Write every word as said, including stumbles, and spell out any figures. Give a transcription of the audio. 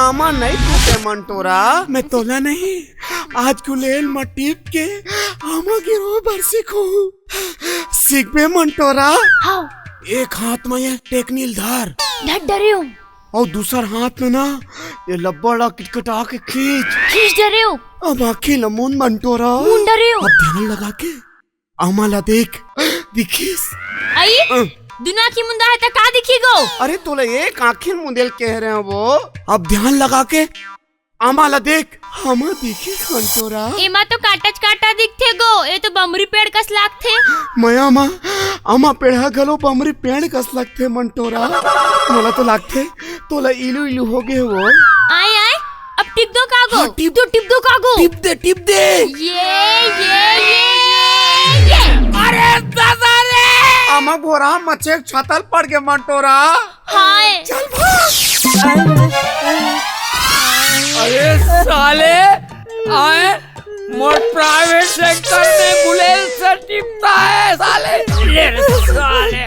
आमा नहीं टूटे मंटोरा। मैं तोला नहीं, आज गुलेल म टिप के आमा गिरो बर सीखो। सीखबे मंटोरा? हाँ। एक हाथ में ये टेकनील धर। धर डरे हूँ। अउ दूसर हाथ में ना ये लब्बड़ ला किटकिटा के खींच। खींच डरे हूँ। अब आँखी ल मूंद मंटोरा। मूंद डरे हूँ। अब ध्यान लगा के आमा ला देख, दिखिस? आई? अ। दुना आँखी मुंदा है त का दिखी गो? अरे तोला एक आँखी मुंदेल कह रहे हैं वो। अब ध्यान लगा के आमा ला देख, आमा दिखिस मंटोरा? एमा तो कांटाच कांटा दिखथे गो, ए तो बमरी पेड़ कस लागथे। मया मा, आमा पेड़ हा घलो बमरी पेड़ कस लागथे मंटोरा। मोला तो लागथे तोला इलू इलू हो गे वो। आय आय, अब टिप दो का गो? हाँ, टिप। तो टिप दो का गो? टिप दे, टिप दे। ये, ये, ये, ये, ये। अरे दादा रे! आमा बोरा मचे छातल पड़ गे मंटोरा। हाय। चल भाग। अरे साले, आए मोर प्राइवेट सेक्टर में गुलेल से टिपता है साले। ये रे साले।